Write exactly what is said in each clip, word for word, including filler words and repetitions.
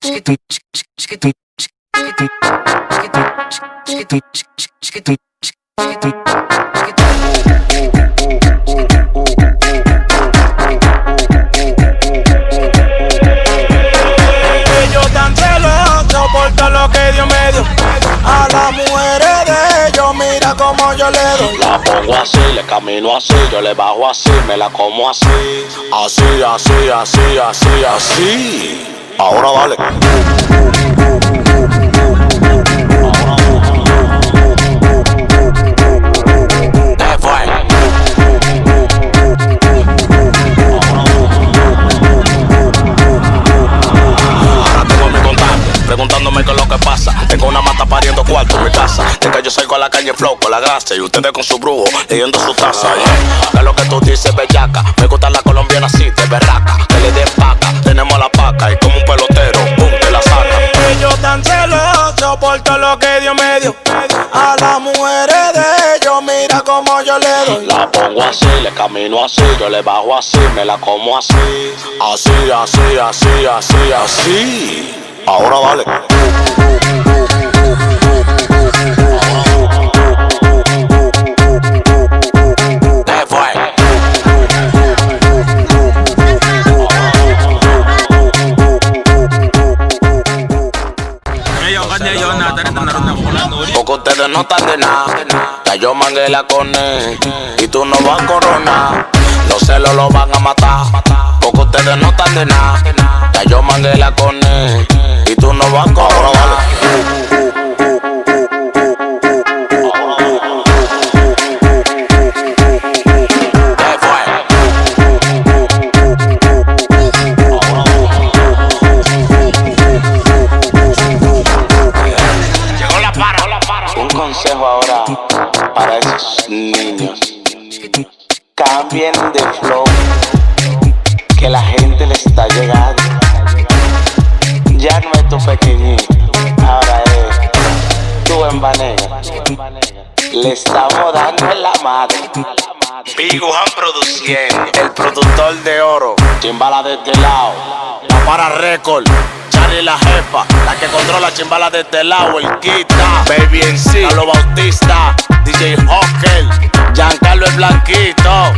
Ellos tan celosos por todo lo que Dios me dio. A las mujeres de ellos, mira cómo yo le doy. La pongo así, le camino así, yo le bajo así, me la como así. Así, así, así, así, así. Ahora dale. Ahora tengo mi contante preguntándome qué es lo que pasa. Tengo una mata pariendo cuarto en mi casa. De que yo salgo a la calle flow con la gracia y ustedes con su brujo leyendo su taza. Yeah. ¿Qué es lo que tú dices, bellaca? Me gusta la colombiana así, de berraca. Que le dé paca, tenemos la paca y como un pelotero, pum, te la saca. Ellos tan celosos por todo lo que Dios me dio. A las mujeres de ellos, mira cómo yo le doy. La pongo así, le camino así, yo le bajo así, me la como así. Así, así, así, así, así. Ahora dale. Porque ustedes no están de nada. Ya yo mangué la cone y tú no vas a coronar. Los celos lo van a matar. Porque ustedes no están de nada. Ya yo mangué la cone y tú no vas a coronar. Un consejo ahora para esos niños. Cambien de flow, que la gente le está llegando. Ya no es tu pequeñín, ahora es tu embanega. Le estamos dando en la madre. Big Juan produciendo, el productor de oro. Chimbala de este lado, la para récord. Charlie la jefa, la que controla, chimbala de este lado, el Kita, Baby M C, Carlos Bautista, D J Hawker, Giancarlo el Blanquito.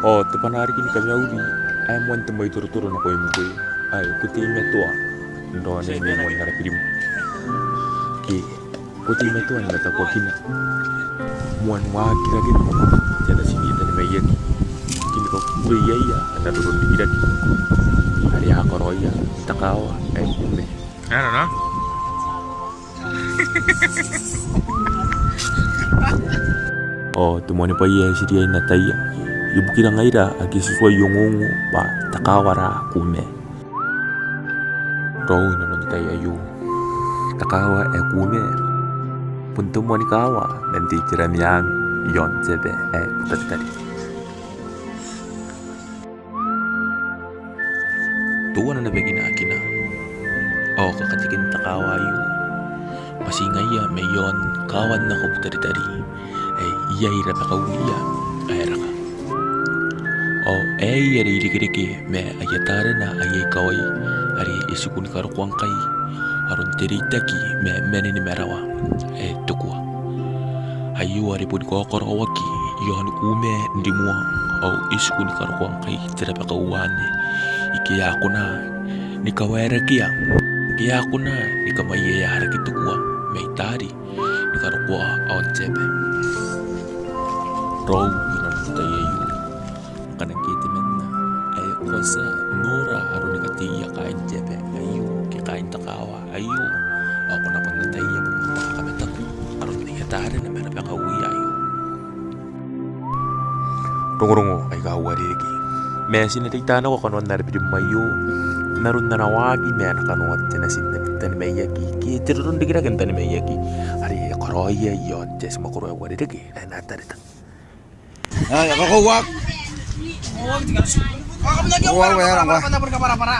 Ao te bwanaa riki ni kamauri ae moan te mwaitorotoro nakoim ngkoe, ae ko teimatoa n raonai mai moan ara birim. Ke ko teimatoa ni matakuakina moan waakiraken te natin ae tani maiaki, ke ni kakukurei iai ana roro n rikirake are a karaoia n te kaawa ae Kume. Ao te moanibwai ae ti riai n ataia ibukira ngaira ake ti tuai ongoongo bwa te kaawa ra Kume. Raou, inanon te tai aio te kaawa ae Kume bon te moani kaawa man te itera meang i aon te aba ae Butaritari. Teuana naba kinakina ao kakatekin te kaawa aio bwa ti ngaia mai aon kaawan nako Butaritari ae iai rabakauia ae raka. Ao aei are irekereke ma aia tarena aia ikawai are e tiku ni karokoa ngkai aron te reitaki ma manen marawa ae Tukua. Aio are boni kaokoroaki i aoni Kume n rimoa ao e tiku ni karokoa ngkai te rabakau anne ike a kona ni kawaerakea, ike a kona ni kamaiaea rake Tukua mai taari ni karokoa aon te aba. Raou, inanon te tai aio ngkana ngke temanna ae ko a tia n nora aroni kateia kaain te aba aio ke kaain te kaawa aio, ao ko na bon ataia bwa ko na kakamataku aron aia tarena ma rabakauia aio. Rongorongo aika uarereke. Ma ti na reita nako kanoan ara birim aio n aron ana waaki ma ana kanoa te natin ae tani maiaki ke te roro n rikirake n tani maiaki are e karaoia i aon te ati mwakoro ae uarereke ae Natareta. Aia, kakauak. Kakauak, aia, rangwa. Aia, kabwarabwara.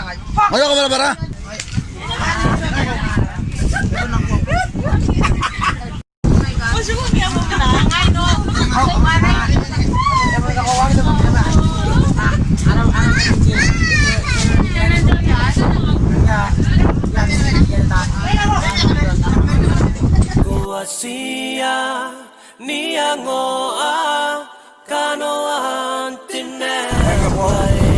Ko a tia n iangoa kanoan te naba.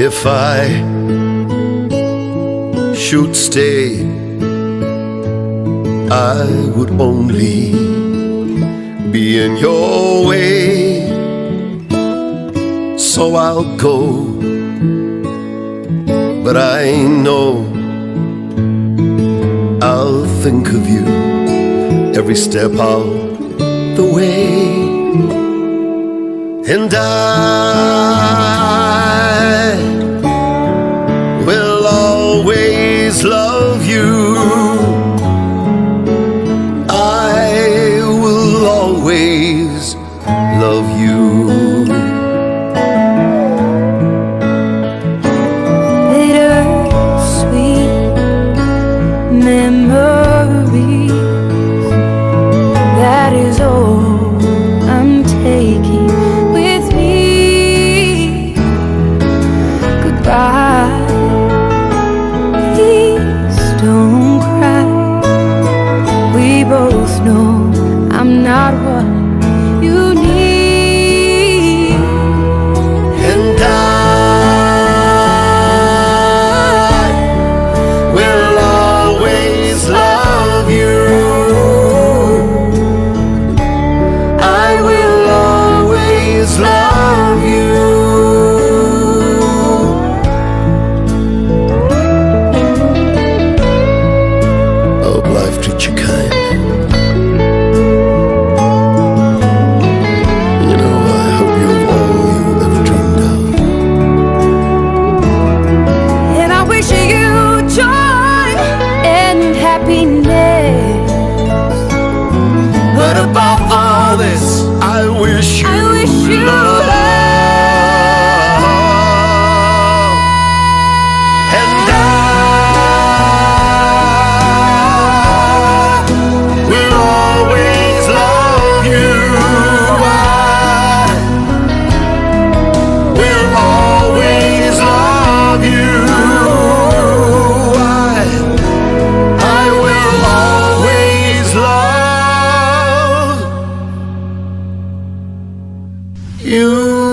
If I should stay, I would only be in your way. So I'll go, but I know I'll think of you every step of the way. And I will always love you. I will always love you. Bittersweet memories, that is all I'm taking with me. Goodbye, please don't cry. We both know I'm not what you need. And I will always love you. I will always love you. I hope life treats you kind. You know, I hope you have all you ever dreamed of. And I wish you joy and happiness. But above all this, I wish you, I wish you love. And I will always love you. I will always love you. I, I will always love you.